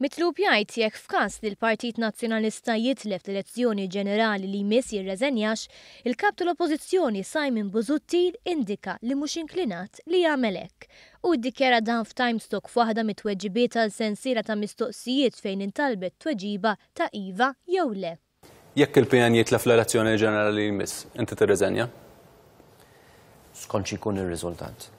Mitlub jgħid jekk f'każ li l-Partit Nazzjonalista jitlef l-elezzjoni ġenerali li jmiss jirreżenjax, il-Kap tal-Oppożizzjoni Simon Busuttil indika li mhux inklinat li jagħmel hekk. Hu ddikjara dan f'Times Talk f'waħda mit-tweġibiet għal sensiela ta' mistoqsijiet fejn intalbet tweġiba ta' iva jew le. Jekk il-PN jitlef l-elezzjoni ġenerali li jmiss, inti tirriżenja? Skont xi jkun ir-riżultat.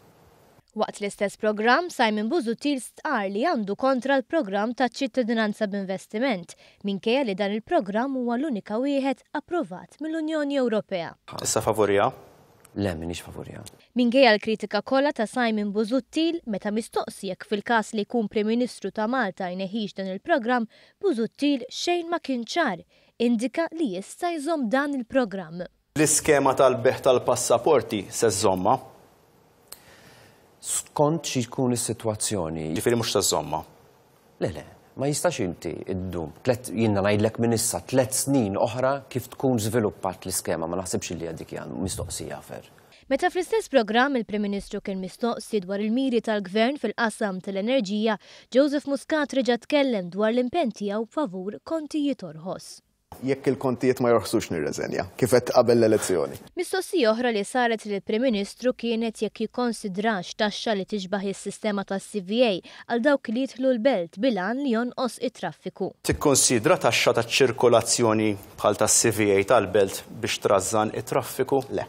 Waqt l-istess programm, Simon Busuttil stqarr li għandu kontra l-programm taċ-ċittadinanza b'investiment, minkejja li dan il-programm huwa l-unika wieħed approvat mill-Unjoni Ewropea. Issa favuriha? Le, m'iniex favuriha. Minkejja l-kritika kollha ta' Simon Busuttil, meta mistoqsi jekk fil-każ li jkun Prim Ministru ta' Malta jneħħix dan il-programm, Busuttil xejn ma kien ċar, indika li jista' jżomm dan il-programm. L-iskema tal-bejgħ tal-passaporti se żżommha? Skont xi jkun is-sitwazzjoni. Ġifieri mhux se żżommha? Le, le, ma jistax inti ddum tlet, jiena ngħidlek minn issa 3 snin oħra kif tkun żviluppat l-iskema, ma naħsibx li dik hija mistoqsija fair. Meta fl-istess programm il-Prim Ministru kien mistoqsi dwar il-miri tal-Gvern fil-qasam tal-enerġija, Joseph Muscat reġa' tkellem dwar l-impenn tiegħu favur kontijiet orħos. Jekk il-kontijiet ma jorħsux nirreżenja, kif għedt qabel l-elezzjoni. Mistoqsija oħra li saret lill-Prim Ministru kienet jekk jikkonsidrax taxxa li tixbah is-sistema tas-CVA għal dawk li jidħlu l-Belt bil-għan li jonqos it-traffiku. Tikkunsidra taxxa taċ-ċirkolazzjoni bħal tas-CVA tal-Belt biex trażżan it-traffiku? Le.